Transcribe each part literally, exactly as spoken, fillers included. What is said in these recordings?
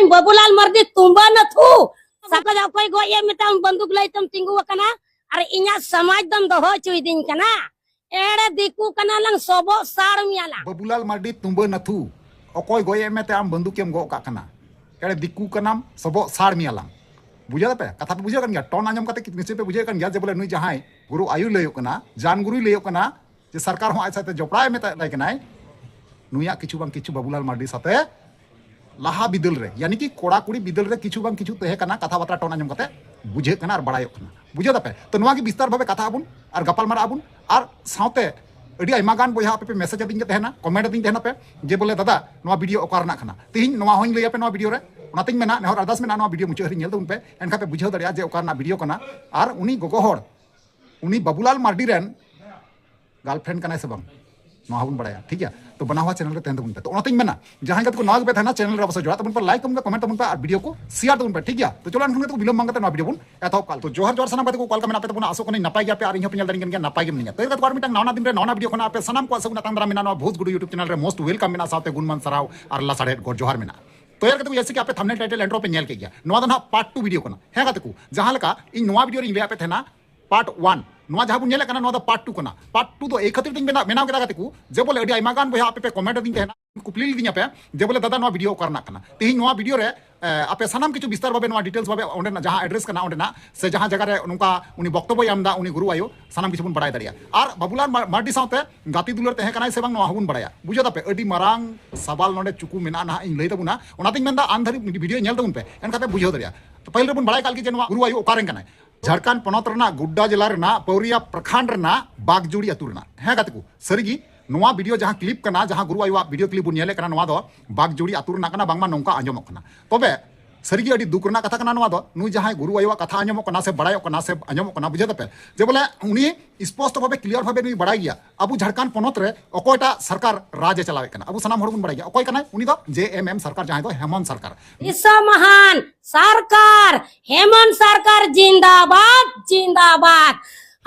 ᱵᱟᱹᱵᱩᱞᱟᱞ ᱢᱟᱨᱰᱤ ᱛᱩᱢᱵᱟᱹ ᱱᱟᱹᱛᱷᱩ᱾ ᱥᱟᱠᱚᱡᱟ ᱚᱠᱚᱭ ᱜᱚᱡ ᱮ ᱢᱮᱛᱟᱢ ᱵᱟᱱᱫᱩᱠ ᱞᱟᱹᱭ ᱛᱮᱢ ᱛᱤᱸᱜᱩ ᱟᱠᱟᱱᱟ ᱟᱨ ᱤᱧᱟᱜ ᱥᱚᱢᱟᱡᱽ ᱫᱚᱢ ᱫᱚᱦᱚ ᱦᱚᱪᱚᱭᱤᱫᱤᱧ ᱠᱟᱱᱟ? ᱮᱲᱮ ᱫᱤᱠᱩ ᱠᱟᱱᱟ ᱞᱟᱝ ᱥᱚᱵᱚᱜ ᱥᱟᱲ ᱢᱮᱭᱟ ᱞᱟᱝ᱾ ᱵᱟᱹᱵᱩᱞᱟᱞ ᱢᱟᱨᱰᱤ ᱛᱩᱢᱵᱟᱹ ᱱᱟᱹᱛᱷᱩ, ᱚᱠᱚᱭ ᱜᱚᱡ ᱮ ᱢᱮᱛᱮ ᱟᱢ ᱵᱟᱱᱫᱩᱠ ᱮᱢ ᱜᱚᱜ ᱠᱟᱜ ᱠᱟᱱᱟ? ᱮᱲᱮ ᱫᱤᱠᱩ ᱠᱟᱱᱟᱢ ᱥᱚᱵᱚᱜ ᱥᱟᱲ ᱢᱮᱭᱟ ᱞᱟᱝ᱾ ᱵᱩᱡᱷᱟᱹᱣ ᱫᱟᱯᱮ? ᱠᱟᱛᱷᱟ ᱯᱮ ᱵᱩᱡᱷᱟᱹᱣ ᱠᱟᱱ ᱜᱮᱭᱟ? ᱴᱚᱱ ᱟᱸᱡᱚᱢ ᱠᱟᱛᱮ ᱱᱤᱥᱪᱚᱭ ᱯᱮ ᱵᱩᱡᱷᱟᱹᱣ ᱠᱟᱱ ᱜᱮᱭᱟ ᱡᱮ ᱵᱚᱞᱮ ᱱᱩᱭ ᱡᱟᱦᱟᱸᱭ ᱜᱩᱨᱩ ᱟᱭᱩ ᱞᱟᱹᱭᱚᱜ ᱠᱟᱱᱟ, ᱡᱟᱱ ᱜᱩᱨᱩᱭ ᱞᱟᱹᱭᱚᱜ ᱠᱟᱱᱟ, ᱡᱮ ᱥᱚᱨᱠᱟᱨ ᱦᱚᱸ ᱟᱡ ᱥᱟᱶᱛᱮ ᱡᱚᱯᱲᱟᱣ ᱮ ᱢᱮᱛᱟᱭ ᱠᱟᱱᱟᱭ, ᱱᱩᱭᱟᱜ ᱠᱤᱪᱷᱩ ᱵᱟᱝ ᱠᱤᱪᱷᱩ ᱵᱟᱵᱩᱞᱟᱞ ᱢᱟᱨᱰᱤ ᱥᱟᱶᱛᱮ ᱞᱟᱦᱟ ᱵᱤᱫᱟᱹᱞ ᱨᱮ, ᱭᱟᱱᱤ ᱠᱤ ᱠᱚᱲᱟ ᱠᱩᱲᱤ ᱵᱤᱫᱟᱹᱞ ᱨᱮ ᱠᱤᱪᱷᱩ ᱵᱟᱝ ᱠᱤᱪᱷᱩ ᱛᱟᱦᱮᱸ ᱠᱟᱱᱟ, ᱠᱟᱛᱷᱟ ᱵᱟᱛᱨᱟ ᱴᱚᱱ ᱟᱸᱡᱚᱢ ᱠᱟᱛᱮ ᱵᱩᱡᱷᱟᱹᱜ ᱠᱟᱱᱟ ᱟᱨ ᱵᱟᱲᱟᱭᱚᱜ ᱠᱟᱱᱟ᱾ ᱵᱩᱡᱷᱟᱹᱣ ᱫᱟᱯᱮ? ᱛᱚ ᱱᱚᱣᱟ ᱜᱮ ᱵᱤᱥᱛᱟᱨ ᱵᱷᱟᱵᱮ ᱠᱟᱛᱷᱟ ᱟᱵᱚᱱ ᱟᱨ ᱜᱟᱯᱟᱞ ᱢᱟᱨᱟᱜ ᱟᱵᱚᱱ᱾ ᱟᱨ ᱥᱟᱶᱛᱮ ᱟᱹᱰᱤ ᱟᱭᱢᱟ ᱜᱟᱱ ᱵᱚᱭᱦᱟ ᱟᱯᱮ ᱯᱮ ᱢᱮᱥᱮᱡᱽ ᱟᱹᱫᱤᱧ ᱜᱮ ᱛᱟᱦᱮᱱᱟ, ᱠᱚᱢᱮᱱᱴ ᱟᱹᱫᱤᱧ ᱛᱟᱦᱮᱱᱟ ᱯᱮ ᱡᱮ ᱵᱚᱞᱮ, "ᱫᱟᱫᱟ, ᱱᱚᱣᱟ ᱵᱷᱤᱰᱤᱭᱳ ᱚᱠᱟ ᱨᱮᱱᱟᱜ ᱠᱟᱱᱟ?" ᱛᱮᱦᱮᱧ ᱱᱚᱣᱟ ᱦᱚᱸᱧ ᱞᱟᱹᱭ ᱟᱯᱮ ᱱᱚᱣᱟ ᱵᱷᱤᱰᱤᱭᱳ ᱨᱮ᱾ ᱚᱱᱟᱛᱮᱧ ᱢᱮᱱᱟ, ᱱᱮᱦᱚᱨ ᱟᱨᱫᱟᱥ ᱢᱮᱱᱟᱜᱼᱟ, ᱱᱚᱣᱟ ᱵᱷᱤᱰᱤᱭᱳ ᱢᱩᱪᱟᱹᱫ ᱦᱟᱹᱨᱤᱡ ᱧᱮᱞ ᱛᱟᱵᱚᱱ ᱯᱮ, ᱮᱱᱠᱷᱟᱱ ᱯᱮ ᱵᱩᱡᱷᱟᱹᱣ ᱫᱟᱲᱮᱭᱟᱜᱼᱟ ᱡᱮ ᱚᱠᱟ ᱨᱮᱱᱟᱜ ᱵᱷᱤᱰᱤᱭᱳ ᱠᱟᱱᱟ᱾ ᱟᱨ ᱩᱱᱤ ᱜᱚᱜᱚ ᱦᱚᱲ, ᱩᱱᱤ ᱵᱟᱵᱩᱞᱟᱞ ᱢᱟᱨᱰᱤ ᱨᱮᱱ ᱜᱟᱨᱞᱯᱷᱨᱮᱱᱰ ᱠᱟᱱᱟᱭ ᱥᱮ ᱵᱟᱝ, ᱱᱚᱣᱟ ᱦᱚᱸᱵᱚᱱ ᱵᱟᱲᱟᱭᱟ, ᱴᱷᱤᱠ ᱜᱮᱭᱟ? ᱛᱚ ᱵᱟᱱᱟ ᱦᱚᱲ ᱪᱮᱱᱮᱞ ᱨᱮ ᱛᱟᱦᱮᱱ ᱛᱟᱵᱚᱱ ᱯᱮ᱾ ᱛᱚ ᱚᱱᱟᱛᱮᱧ ᱢᱮᱱᱟ, ᱡᱟᱦᱟᱸᱭ ᱜᱟᱛᱮ ᱠᱚ ᱱᱟᱣᱟ ᱜᱮᱯᱮ ᱛᱟᱦᱮᱱᱟ, ᱪᱮᱱᱮᱞ ᱨᱮ ᱚᱵᱚᱥᱥᱳᱭ ᱡᱚᱲᱟᱜ ᱛᱟᱵᱚᱱ ᱯᱮ, ᱞᱟᱭᱤᱠ ᱛᱟᱵᱚᱱ ᱯᱮ, ᱠᱚᱢᱮᱱᱴ ᱛᱟᱵᱚᱱ ᱯᱮ ᱟᱨ ᱵᱷᱤᱰᱤᱭᱳ ᱠᱚ ᱥᱮᱭᱟᱨ ᱛᱟᱵᱚᱱ ᱯᱮ, ᱴᱷᱤᱠ ᱜᱮᱭᱟ? ᱛᱚ ᱪᱚᱞᱚ ᱮᱱᱠᱷᱟᱱ ᱜᱟᱛᱮ ᱠᱚ ᱵᱤᱞᱚᱢ ᱵᱟᱝ ᱠᱟᱛᱮ ᱱᱚᱣᱟ ᱵᱷᱤᱰᱤᱭᱳ ᱵᱚᱱ ᱮᱛᱚᱦᱚᱵ ᱠᱟᱜ᱾ ᱛᱚ ᱡᱚᱦᱟᱨ ᱡᱚᱦᱟᱨ ᱥᱟᱱᱟᱢ ᱜᱟᱛᱮ ᱠᱚ, ᱚᱠᱟ ᱞᱮᱠᱟ ᱢᱮᱱᱟᱜ ᱯᱮ ᱛᱟᱵᱚᱱᱟ? ᱟᱥᱚᱜ ᱠᱟᱹᱱᱟᱹᱧ ᱱᱟᱯᱟᱭ ᱜᱮᱭᱟᱯᱮ ᱟᱨ ᱤᱧ ᱦᱚᱸᱯᱮ ᱧᱮᱞ ᱫᱟᱲᱮᱭᱟᱜ ᱠᱟᱱ ᱜᱮᱭᱟ, ᱱᱟᱯᱟᱭ ᱜᱮ ᱢᱤᱱᱟᱹᱧᱟ᱾ ᱛᱚ ᱜᱟᱛᱮ ᱠᱚ ᱟᱨ ᱢᱤᱫᱴᱟᱝ ᱱᱟᱣᱟ ᱫᱤᱱ ᱨᱮ ᱱᱟᱣᱟ ᱵᱷᱤᱰᱤᱭᱳ ᱠᱷᱚᱱᱟᱜ ᱟᱯᱮ ᱥᱟᱱᱟᱢ ᱠᱚᱣᱟᱜ ᱥᱟᱹᱜᱩᱱ ᱟᱛᱟᱝ ᱫᱟᱨᱟᱢ ᱢᱮᱱᱟᱜᱼᱟ, ᱱᱚᱣᱟ ᱵᱷᱳᱡᱽ ᱜᱩᱰᱩ YouTube ᱪᱮᱱᱮᱞ ᱨᱮ most welcome ᱢᱮᱱᱟᱜᱼᱟ, ᱥᱟᱶᱛᱮ ᱜᱩᱱᱢᱟᱱ ᱥᱟᱨᱦᱟᱣ ᱟᱨ ᱞᱟᱥᱟᱲᱦᱮᱫ ᱜᱚᱰ ᱡᱚᱦᱟᱨ ᱢᱮᱱᱟᱜᱼᱟ᱾ ᱛᱚ ᱭᱟᱨ ᱜᱟᱛᱮ ᱠᱚ, ᱡᱮᱭᱥᱮ ᱠᱤ ᱟᱯᱮ ᱛᱷᱟᱢᱵᱱᱮᱞ ᱴᱟᱭᱴᱮᱞ ᱤᱱᱴᱨᱳ ᱯᱮ ᱧᱮᱞ ᱠᱮᱫ ᱜᱮᱭᱟ, ᱱᱚᱣᱟ ᱫᱚ ᱱᱟᱦᱟᱜ ᱯᱟᱨᱴ ᱴᱩ ᱵᱷᱤᱰᱤᱭᱳ ᱠᱟᱱᱟ᱾ ᱦᱮᱸ ᱜᱟᱛᱮ ᱠᱚ, ᱡᱟᱦᱟᱸ ᱞᱮᱠᱟ ᱤᱧ ᱱᱚᱣᱟ ᱵᱷᱤᱰᱤᱭᱳ ᱨᱤᱧ ᱞᱟᱹᱭᱟᱫ ᱯᱮ ᱛᱟᱦᱮᱱᱟ ᱯᱟᱨᱴ ᱳᱣᱟᱱ, ᱱᱚᱣᱟ ᱡᱟᱦᱟᱸ ᱵᱚᱱ ᱧᱮᱞᱮᱫ ᱠᱟᱱᱟ, ᱱᱚᱣᱟ ᱫᱚ ᱯᱟᱨᱴ ᱴᱩ ᱠᱟᱱᱟ᱾ ᱯᱟᱨᱴ ᱴᱩ ᱫᱚ ᱮᱭ ᱠᱷᱟᱹᱛᱤᱨ ᱛᱤᱧ ᱵᱮᱱᱟᱣ, ᱵᱮᱱᱟᱣ ᱠᱮᱫᱟ ᱜᱟᱛᱮ ᱠᱚ, ᱡᱮ ᱵᱚᱞᱮ ᱟᱹᱰᱤ ᱟᱭᱢᱟ ᱜᱟᱱ ᱵᱚᱭᱦᱟ ᱟᱯᱮ ᱯᱮ ᱠᱚᱢᱮᱱᱴ ᱟᱹᱫᱤᱧ ᱛᱟᱦᱮᱱᱟ, ᱠᱩᱠᱞᱤ ᱞᱤᱫᱤᱧᱟ ᱯᱮ ᱡᱮ ᱵᱚᱞᱮ, "ᱫᱟᱫᱟ, ᱱᱚᱣᱟ ᱵᱷᱤᱰᱤᱭᱳ ᱚᱠᱟ ᱨᱮᱱᱟᱜ ᱠᱟᱱᱟ?" ᱛᱮᱦᱮᱧ ᱱᱚᱣᱟ ᱵᱷᱤᱰᱤᱭᱳ ᱨᱮ, ᱮ, ᱟᱯᱮ ᱥᱟᱱᱟᱢ ᱠᱤᱪᱷᱩ ᱵᱤᱥᱛᱟᱨ ᱵᱷᱟᱵᱮ, ᱱᱚᱣᱟ ᱰᱤᱴᱮᱞᱥ ᱵᱷᱟᱵᱮ, ᱚᱸᱰᱮᱱᱟᱜ ᱡᱟᱦᱟᱸ ᱮᱰᱨᱮᱥ ᱠᱟᱱᱟ, ᱚᱸᱰᱮᱱᱟᱜ ᱥᱮ ᱡᱟᱦᱟᱸ ᱡᱟᱭᱜᱟ ᱨᱮ ᱱᱚᱝᱠᱟ ᱩᱱᱤ ᱵᱚᱠᱛᱚᱵᱚᱭ ᱮᱢ ᱮᱫᱟ, ᱩᱱᱤ ᱜᱩᱨᱩ ᱟᱭᱳ, ᱥᱟᱱᱟᱢ ᱠᱤᱪᱷᱩ ᱵᱚᱱ ᱵᱟᱲᱟᱭ ᱫᱟᱲᱮᱭᱟᱜᱼᱟ᱾ ᱟᱨ ᱵᱟᱵᱩᱞᱟᱞ ᱢᱟᱨ-, ᱢᱟᱨᱰᱤ ᱥᱟᱶᱛᱮ ᱜᱟᱛᱮ ᱫᱩᱞᱟᱹᱲ ᱛᱟᱦᱮᱸ ᱠᱟᱱᱟᱭ ᱥᱮ ᱵᱟᱝ, ᱱᱚᱣᱟ ᱦᱚᱸᱵᱚᱱ ᱵᱟᱲᱟᱭᱟ᱾ ᱵᱩᱡᱷᱟᱹᱣ ᱫᱟᱯᱮ, ᱟᱹᱰᱤ ᱢᱟᱨᱟᱝ ᱥᱟᱵᱟᱞ ᱱᱚᱰᱮ ᱪᱩᱠᱩ ᱢᱮᱱᱟᱜᱼᱟ, ᱱᱟᱦᱟᱜ ᱤᱧ ᱞᱟᱹᱭ ᱛᱟᱵᱚᱱᱟ᱾ ᱚᱱᱟᱛᱮᱧ ᱢᱮᱱᱫᱟ, ᱟᱱ ᱫᱷᱟᱹᱨᱤᱡ ᱵᱷᱤᱰᱤᱭᱳ ᱧᱮᱞ ᱛᱟᱵᱚᱱ ᱯᱮ, ᱮᱱᱠᱷᱟᱱ ᱯᱮ ᱵᱩᱡᱷᱟᱹᱣ ᱫᱟᱲᱮᱭᱟᱜᱼᱟ᱾ ᱛᱚ ᱯᱟᱹᱦᱤᱞ ᱨᱮᱵᱚᱱ ᱵᱟᱲᱟᱭ ᱠᱟᱜ ᱞᱮᱜᱮ ᱡᱮ ᱱᱚᱣᱟ ᱜᱩᱨᱩ ᱟᱭᱳ ᱚᱠᱟ ᱨᱮᱱ ᱠᱟᱱᱟᱭ᱾ ᱡᱷᱟᱲᱠᱷᱚᱸᱰ ᱯᱚᱱᱚᱛ ᱨᱮᱱᱟᱜ ᱜᱳᱰᱰᱟ ᱡᱮᱞᱟ ᱨᱮᱱᱟᱜ ᱯᱟᱹᱣᱨᱤᱭᱟ ᱯᱨᱚᱠᱷᱚᱸᱰ ᱨᱮᱱᱟᱜ ᱵᱟᱜᱽᱡᱩᱲᱤ ᱟᱹᱛᱩ ᱨᱮᱱᱟᱜ᱾ ᱦᱮᱸ ᱜᱟᱛᱮ ᱠᱚ, ᱥᱟᱹᱨᱤᱜᱮ ᱱᱚᱣᱟ ᱵᱷᱤᱰᱤᱭᱳ ᱡᱟᱦᱟᱸ ᱠᱞᱤᱯ ᱠᱟᱱᱟ, ᱡᱟᱦᱟᱸ ᱜᱩᱨᱩ ᱟᱭᱳᱣᱟᱜ ᱵᱷᱤᱰᱤᱭᱳ ᱠᱞᱤᱯ ᱵᱚᱱ ᱧᱮᱞᱮᱫ ᱠᱟᱱᱟ, ᱱᱚᱣᱟ ᱫᱚ ᱵᱟᱜᱽᱡᱩᱲᱤ ᱟᱹᱛᱩ ᱨᱮᱱᱟᱜ ᱠᱟᱱᱟ, ᱵᱟᱝᱢᱟ ᱱᱚᱝᱠᱟ ᱟᱸᱡᱚᱢᱚᱜ ᱠᱟᱱᱟ᱾ ᱛᱚᱵᱮ ᱥᱟᱹᱨᱤᱜᱮ ᱟᱹᱰᱤ ᱫᱩᱠ ᱨᱮᱱᱟᱜ ᱠᱟᱛᱷᱟ ᱠᱟᱱᱟ ᱱᱚᱣᱟ ᱫᱚ, ᱱᱩᱭ ᱡᱟᱦᱟᱸᱭ ᱜᱩᱨᱩ ᱟᱭᱳᱣᱟᱜ ᱠᱟᱛᱷᱟ ᱟᱸᱡᱚᱢᱚᱜ ᱠᱟᱱᱟ ᱥᱮ ᱵᱟᱲᱟᱭᱚᱜ ᱠᱟᱱᱟ ᱥᱮ ᱟᱸᱡᱚᱢᱚᱜ ᱠᱟᱱᱟ, ᱵᱩᱡᱷᱟᱹᱣ ᱫᱟᱯᱮ, ᱡᱮ ᱵᱚᱞᱮ ᱩᱱᱤ ᱥᱯᱚᱥᱴᱚ ᱵᱷᱟᱵᱮ, ᱠᱞᱤᱭᱟᱨ ᱵᱷᱟᱵᱮ ᱱᱩᱭ ᱵᱟᱲᱟᱭ ᱜᱮᱭᱟ ᱟᱵᱚ ᱡᱷᱟᱲᱠᱷᱚᱸᱰ ᱯᱚᱱᱚᱛ ᱨᱮ ᱚᱠᱚᱭᱴᱟᱜ ᱥᱚᱨᱠᱟᱨ ᱨᱟᱡᱽ ᱮ ᱪᱟᱞᱟᱣᱮᱫ ᱠᱟᱱᱟ᱾ ᱟᱵᱚ ᱥᱟᱱᱟᱢ ᱦᱚᱲ ᱵᱚᱱ ᱵᱟᱲᱟᱭ ᱜᱮᱭᱟ ᱚᱠᱚᱭ ᱠᱟᱱᱟᱭ, ᱩᱱᱤ ᱫᱚ ᱡᱮ ᱮᱢ ᱮᱢ ᱥᱚᱨᱠᱟᱨ, ᱡᱟᱦᱟᱸᱭ ᱫᱚ ᱦᱮᱢᱚᱱᱛ ᱥᱚᱨᱠᱟᱨ᱾ ᱫᱤᱥᱚᱢ ᱢᱟᱦᱟᱱ ᱥᱚᱨᱠᱟᱨ, ᱦᱮᱢᱚᱱᱛ ᱥᱚᱨᱠᱟᱨ ᱡᱤᱱᱫᱟᱵᱟᱫ, ᱡᱤᱱᱫᱟᱵᱟᱫ᱾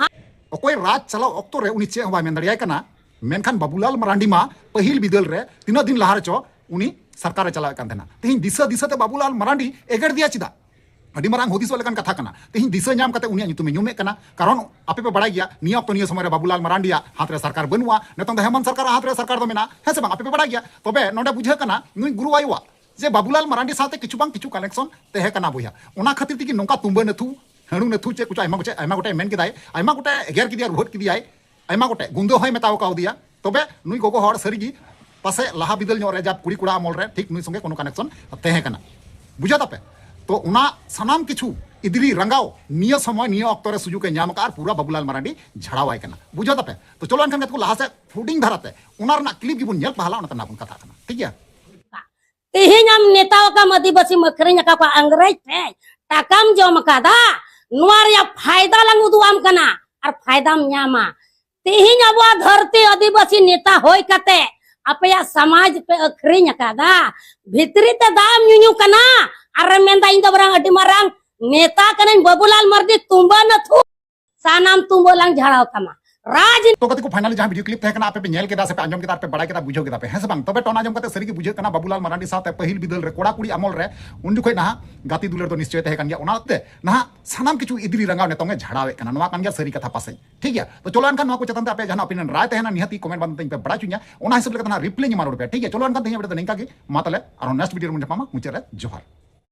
ᱚᱠᱚᱭ ᱨᱟᱡᱽ ᱪᱟᱞᱟᱣ ᱚᱠᱛᱚ ᱨᱮ ᱩᱱᱤ ᱪᱮᱫ ᱦᱚᱸ ᱵᱟᱭ ᱢᱮᱱ ᱫᱟᱲᱮᱭᱟᱭ ᱠᱟᱱᱟ, ᱢᱮᱱᱠᱷᱟᱱ ᱵᱟᱵᱩᱞᱟᱞ ᱢᱟᱨᱟᱱᱰᱤ ᱢᱟ ᱯᱟᱹᱦᱤᱞ ᱵᱤᱫᱟᱹᱞ ᱨᱮ ᱛᱤᱱᱟᱹᱜ ᱫᱤᱱ ᱞᱟᱦᱟ ᱨᱮᱪᱚ ᱩᱱᱤ ᱥᱚᱨᱠᱟᱨ ᱮ ᱪᱟᱞᱟᱣᱮᱫ ᱠᱟᱱ ᱛᱟᱦᱮᱱᱟ᱾ ᱛᱮᱦᱮᱧ ᱫᱤᱥᱟᱹ ᱫᱤᱥᱟᱹ ᱛᱮ ᱵᱟᱵᱩᱞᱟᱞ ᱢᱟᱨᱟᱱᱰᱤ ᱮᱜᱮᱨ ᱫᱮᱭᱟ ᱪᱮᱫᱟᱜ? ᱟᱹᱰᱤ ᱢᱟᱨᱟᱝ ᱦᱩᱫᱤᱥᱚᱜ ᱞᱮᱠᱟᱱ ᱠᱟᱛᱷᱟ ᱠᱟᱱᱟ᱾ ᱛᱮᱦᱮᱧ ᱫᱤᱥᱟᱹ ᱧᱟᱢ ᱠᱟᱛᱮ ᱩᱱᱤᱭᱟᱜ ᱧᱩᱛᱩᱢᱮ ᱧᱩᱢᱮᱫ ᱠᱟᱱᱟ, ᱠᱟᱨᱚᱱ ᱟᱯᱮ ᱯᱮ ᱵᱟᱲᱟᱭ ᱜᱮᱭᱟ ᱱᱤᱭᱟᱹ ᱚᱠᱛᱚ ᱱᱤᱭᱟᱹ ᱥᱚᱢᱚᱭ ᱨᱮ ᱵᱟᱵᱩᱞᱟᱞ ᱢᱟᱨᱟᱱᱰᱤᱭᱟᱜ ᱦᱟᱛ ᱨᱮ ᱥᱚᱨᱠᱟᱨ ᱵᱟᱹᱱᱩᱜᱼᱟ, ᱱᱤᱛᱚᱝ ᱫᱚ ᱦᱮᱢᱚᱱᱛ ᱥᱚᱨᱠᱟᱨᱟᱜ ᱦᱟᱛ ᱨᱮ ᱥᱚᱨᱠᱟᱨ ᱫᱚ ᱢᱮᱱᱟᱜᱼᱟ, ᱦᱮᱸ ᱥᱮ ᱵᱟᱝ? ᱟᱯᱮ ᱯᱮ ᱵᱟᱲᱟᱭ ᱜᱮᱭᱟ᱾ ᱛᱚᱵᱮ ᱱᱚᱰᱮ ᱵᱩᱡᱷᱟᱹᱜ ᱠᱟᱱᱟ ᱱᱩᱭ ᱜᱩᱨᱩ ᱟᱭᱳᱣᱟᱜ ᱡᱮ ᱵᱟᱵᱩᱞᱟᱞ ᱢᱟᱨᱟᱱᱰᱤ ᱥᱟᱶᱛᱮ ᱠᱤᱪᱷᱩ ᱵᱟᱝ ᱠᱤᱪᱷᱩ ᱠᱟᱱᱮᱠᱥᱚᱱ ᱛᱟᱦᱮᱸ ᱠᱟᱱᱟ ᱵᱚᱭᱦᱟ, ᱚᱱᱟ ᱠᱷᱟᱹᱛᱤᱨ ᱛᱮᱜᱮ ᱱᱚᱝᱠᱟ ᱛᱩᱢᱵᱟᱹ ᱱᱟᱹᱛᱷᱩ ᱦᱟᱹᱲᱩ ᱱᱟᱹᱛᱷᱩ ᱪᱮᱫ ᱠᱚᱪᱚ ᱟᱭᱢᱟ ᱠᱚᱪᱮ ᱟᱭᱢᱟ ᱜᱚᱴᱮᱡ ᱢᱮᱱ ᱠᱮᱫᱟᱭ, ᱟᱭᱢᱟ ᱜᱚᱴᱮᱡ ᱮᱜᱮᱨ ᱠᱮᱫᱮᱭᱟ, ᱨᱩᱦᱮᱫ ᱠᱮᱫᱮᱭᱟᱭ, ᱟᱭᱢᱟ ᱜᱚᱴᱮᱡ ᱜᱩᱸᱫᱟᱹ ᱦᱚᱸᱭ ᱢᱮᱛᱟᱣ ᱠᱟᱣᱫᱮᱭᱟ᱾ ᱛᱚᱵᱮ ᱱᱩᱭ ᱜᱚᱜᱚ ᱦᱚᱲ ᱥᱟᱹᱨᱤᱜᱮ ᱯᱟᱥᱮ ᱞᱟᱦᱟ ᱵᱤᱫᱟᱹᱞ ᱧᱚᱜ ᱨᱮ ᱡᱟᱵ ᱠᱩᱲᱤ ᱠᱚᱲᱟ ᱟᱢᱚᱞ ᱨᱮ ᱴᱷᱤᱠ ᱱᱩᱭ ᱥᱚᱸᱜᱮ ᱠᱳᱱᱳ ᱠᱟᱱᱮᱠᱥᱚᱱ ᱛᱟᱦᱮᱸ ᱠᱟᱱᱟ, ᱵᱩᱡᱷᱟᱹᱣ ᱛᱟᱯᱮ? ᱛᱚ ᱚᱱᱟ ᱥᱟᱱᱟᱢ ᱠᱤᱪᱷᱩ ᱤᱫᱨᱤ ᱨᱟᱸᱜᱟᱣ ᱱᱤᱭᱟᱹ ᱥᱚᱢᱚᱭ ᱱᱤᱭᱟᱹ ᱚᱠᱛᱚ ᱨᱮ ᱥᱩᱡᱩᱜ ᱮ ᱧᱟᱢ ᱟᱠᱟᱫ ᱟᱨ ᱯᱩᱨᱟ ᱵᱟᱵᱩᱞᱟᱞ ᱢᱟᱨᱟᱱᱰᱤ ᱡᱷᱟᱲᱟᱣᱟᱭ ᱠᱟᱱᱟ, ᱵᱩᱡᱷᱟᱹᱣ ᱛᱟᱯᱮ? ᱛᱚ ᱪᱚᱞᱚ ᱮᱱᱠᱷᱟᱱ ᱜᱟᱛᱮ ᱠᱚ ᱞᱟᱦᱟ ᱥᱮᱫ ᱦᱩᱰᱤᱧ ᱫᱷᱟᱨᱟᱛᱮ ᱚᱱᱟ ᱨᱮᱱᱟᱜ ᱠᱞᱤᱯ ᱜᱮᱵᱚᱱ ᱧᱮᱞ ᱯᱟᱦᱞᱟ, ᱚᱱᱟ ᱛᱟᱭᱱᱚᱢ ᱵᱚᱱ ᱠᱟᱛᱷᱟᱜ ᱠᱟᱱᱟ, ᱴᱷᱤᱠ ᱜᱮᱭᱟ? ᱛᱮᱦᱮᱧ ᱟᱢ ᱱᱮᱛᱟ ᱟᱠᱟᱢ ᱟᱹᱫᱤᱵᱟᱹᱥᱤᱢ ᱟᱹᱠᱷᱨᱤᱧ ᱟᱠᱟᱫ ᱠᱚᱣᱟ ᱟᱝᱨᱮᱡᱽ ᱴᱷᱮᱱ, ᱴᱟᱠᱟᱢ ᱡᱚᱢ ᱟᱠᱟᱫᱟ, ᱱᱚᱣᱟ ᱨᱮᱭᱟᱜ ᱯᱷᱟᱭᱫᱟ ᱞᱟᱝ ᱩᱫᱩᱜ ᱟᱢ ᱠᱟᱱᱟ ᱟᱨ ᱯᱷᱟᱭᱫᱟᱢ ᱧᱟᱢᱟ᱾ ᱛᱮᱦᱮᱧ ᱟᱵᱚᱣᱟᱜ ᱫᱷᱟᱹᱨᱛᱤ ᱟᱹᱫᱤᱵᱟᱹᱥᱤ ᱱᱮᱛᱟ ᱦᱩᱭ ᱠᱟᱛᱮ ᱟᱯᱮᱭᱟᱜ ᱥᱚᱢᱟᱡᱽ ᱯᱮ ᱟᱹᱠᱷᱨᱤᱧ ᱟᱠᱟᱫᱟ, ᱵᱷᱤᱛᱨᱤ ᱛᱮ ᱫᱟᱜ ᱮᱢ ᱧᱩᱧᱩ ᱠᱟᱱᱟ ᱟᱨᱮᱢ ᱢᱮᱱᱫᱟ ᱤᱧ ᱫᱚ ᱵᱚᱨᱚᱝ ᱟᱹᱰᱤ ᱢᱟᱨᱟᱝ ᱱᱮᱛᱟ ᱠᱟᱹᱱᱟᱹᱧ, ᱵᱟᱹᱵᱩᱞᱟᱞ ᱢᱟᱨᱰᱤ ᱛᱩᱢᱵᱟᱹ ᱱᱟᱹᱛᱷᱩ, ᱥᱟᱱᱟᱢ ᱛᱩᱢᱵᱟᱹ ᱞᱟᱝ ᱡᱷᱟᱲᱟᱣ ᱛᱟᱢᱟ᱾ ᱨᱟᱡᱽ ᱛᱚ ᱜᱟᱛᱮ ᱠᱚ, finally ᱡᱟᱦᱟᱸ video clip ᱛᱟᱦᱮᱸ ᱠᱟᱱᱟ, ᱟᱯᱮ ᱯᱮ ᱧᱮᱞ ᱠᱮᱫᱟ ᱥᱮ ᱯᱮ ᱟᱸᱡᱚᱢ ᱠᱮᱫᱟ ᱟᱨ ᱯᱮ ᱵᱟᱲᱟᱭ ᱠᱮᱫᱟ, ᱵᱩᱡᱷᱟᱹᱣ ᱠᱮᱫᱟ ᱯᱮ, ᱦᱮᱸ ᱥᱮ ᱵᱟᱝ? ᱛᱚᱵᱮ ᱴᱚᱱᱟ ᱟᱸᱡᱚᱢ ᱠᱟᱛᱮ ᱥᱟᱹᱨᱤ ᱜᱮ ᱵᱩᱡᱷᱟᱹᱜ ᱠᱟᱱᱟ, ᱵᱟᱵᱩᱞᱟᱞ ᱢᱟᱨᱟᱱᱰᱤ ᱥᱟᱶᱛᱮ ᱯᱟᱹᱦᱤᱞ ᱵᱤᱫᱟᱹᱞ ᱨᱮ ᱠᱚᱲᱟ ᱠᱩᱲᱤ ᱟᱢᱚᱞ ᱨᱮ ᱩᱱ ᱡᱚᱠᱷᱚᱡ ᱱᱟᱦᱟᱜ ᱜᱟᱛᱮ ᱫᱩᱞᱟᱹᱲ ᱫᱚ ᱱᱤᱥᱪᱚᱭ ᱛᱟᱦᱮᱸ ᱠᱟᱱ ᱜᱮᱭᱟ᱾ ᱚᱱᱟᱛᱮ ᱱᱟᱦᱟᱜ ᱥᱟᱱᱟᱢ ᱠᱤᱪᱷᱩ ᱤᱫᱨᱤ ᱨᱟᱸᱜᱟᱣ ᱱᱤᱛᱚᱝ ᱮ ᱡᱷᱟᱲᱟᱣᱮᱫ ᱠᱟᱱᱟ᱾ ᱱᱚᱣᱟ ᱠᱟᱱ ᱜᱮᱭᱟ ᱥᱟᱹᱨᱤ ᱠᱟᱛᱷᱟ ᱯᱟᱥᱮᱡ, ᱴᱷᱤᱠ ᱜᱮᱭᱟ? ᱛᱚ ᱪᱚᱞᱚ ᱮᱱᱠᱷᱟᱱ ᱱᱚᱣᱟ ᱠᱚ ᱪᱮᱛᱟᱱ ᱛᱮ ᱟᱯᱮ ᱡᱟᱦᱟᱱᱟᱜ opinion ᱨᱟᱭ ᱛᱟᱦᱮᱱᱟ, ᱱᱤᱦᱟᱹᱛ ᱜᱮ comment ᱵᱟᱱᱫᱷᱚᱱ ᱛᱮ ᱯᱮ ᱵᱟᱲᱟᱭ ᱦᱚᱪᱚᱧᱟ᱾ ᱚᱱᱟ ᱦᱤᱥᱟᱹᱵ ᱞᱮᱠᱟᱛᱮ ᱱᱟᱦᱟᱜ reply ᱤᱧ ᱮᱢᱟ ᱨᱩᱣᱟᱹᱲ ᱯᱮᱭᱟ, ᱴᱷᱤᱠ ᱜᱮᱭᱟ? ᱪᱚᱞᱚ ᱮᱱᱠᱷᱟᱱ ᱛᱮᱦᱮᱧ ᱵᱮᱲᱟ ᱫᱚ ᱱᱤᱝᱠᱟ ᱜᱮ, ᱢᱟ ᱛᱟᱦᱞᱮ ᱟᱨᱦᱚᱸ next video ᱨᱮᱵᱚᱱ ᱧᱟᱯᱟᱢᱟ᱾ ᱢᱩᱪᱟᱹᱫ ᱨᱮ ᱡᱚᱦᱟᱨ᱾